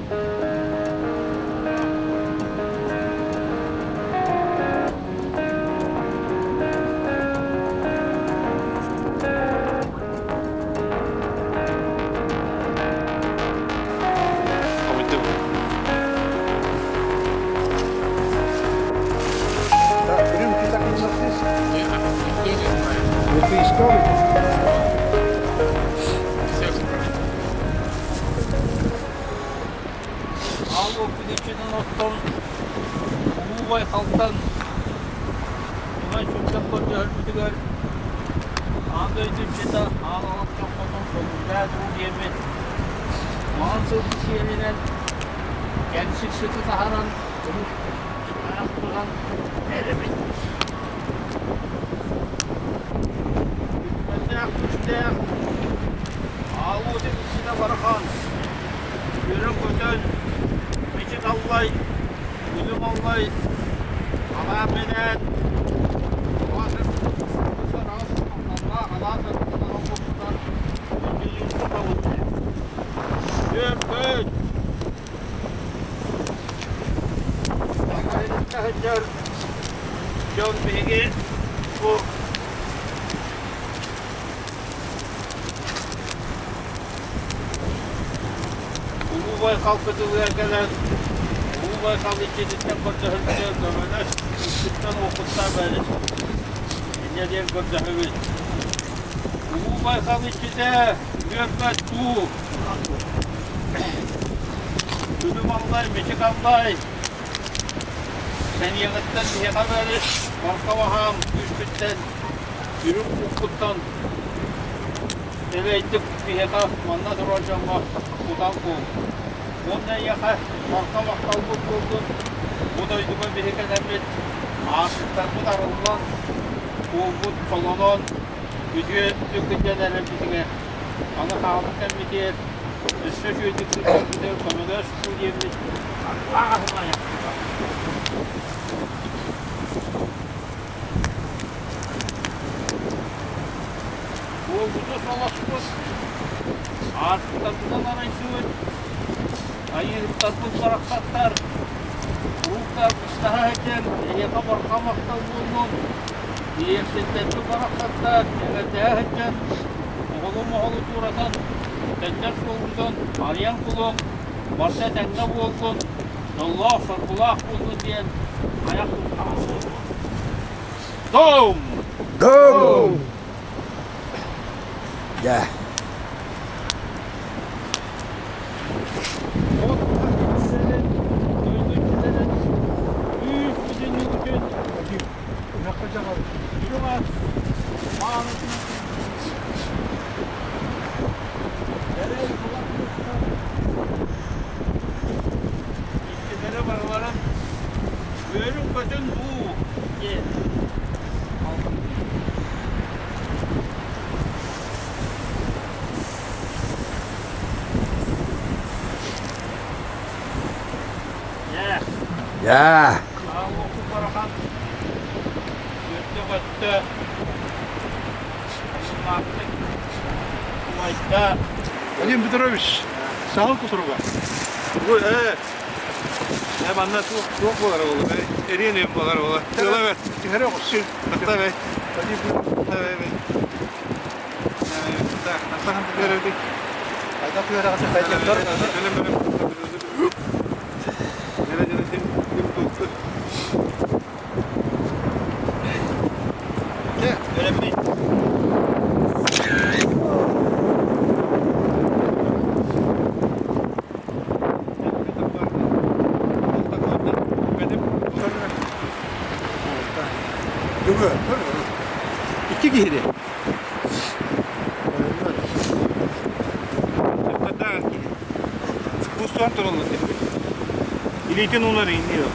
Никто не знает. Ну ты искал их? Всех спрашивают. Аал уоппут иччитин оттон Улуу Байкалтан Тумай сүктэн көрдөһөрбүтүгэр аан дойду иччитэ аал алап чоххотун көҥүллээ дуу диэммит маҥан сылгы сиэлинэн кэмсик сыты таһааран айах тутан эрэбит. Үтүмэннээх күүстээх аал уотун иччитэ барахан Үөрэн-көтөн, мичик аллай, күлүм аллай, анаан-минээн Үөр-көт! Сылдьар дьон биһиги бу Улуу Байкал кытылыгар кэлэн, Улуу Байкал иччититтэн көрдөһөрбүтүгэр көмөлөс, иккиттэн-уоппуттан бэрис. Инньэ диэн көрдөһөбүт. Улуу Байкал иччитэ үөрбэт дуу, күлүм аллай, мичик аллай, сэниэҕиттэн биһиэхэ бэрис, барха баһаам күүспүттэн, үрүҥ куккуттан Дэлэйдик биһиэхэ манна турар дьоҥҥо кутан куул. Уонна эйиэхэ барҕа махталбыт буоллун, бу дойдуга биһи кэлэммит, аартыктарбыт арыллан, куулбут солонон, үтүө түкүддэн эрэрбитигэр, аны хаалбыт кэммитигэр өссө үчүгэйдик сылдьарбытыгар көмөлөс дуу диэммит арбааһын айахтыга. Буолбуту солоспут, аартыктарбытын арыйсыбыт, айыыһыттарбыт барахсаттар, курууктар быстаһа сылдьан эһиэхэ барҕа махтал буоллун, иэхситтэрбит барахсаттар эҥэрдэһэ сылдьан оҕолу-моһолу туоратан, төннөр суолгутун арыйан кулуҥ, барыта этэҥҥэ буоллун, дьоллоох-соргулаах буоллун диэн айах туттаҕын буоллун. Дом! Дом! Дьэ. Иччилэрэ барыларын үөрүн-көтүн дуу диэн Дьэ. Вадим Петрович, саһыл кутуруга. Бу ээ Э манна туох туох буолара буолла? Эриэн үөн буолара буолла. Тыала бэрт. Түһэрэ оҕус. Тахта бэй. Бэй. Так, тахтахан түһэрэ Хайда түһэрэҕэ хайдахтар? Икки киһини. Кустуан тураллар. Илиитин уунар иҥниир.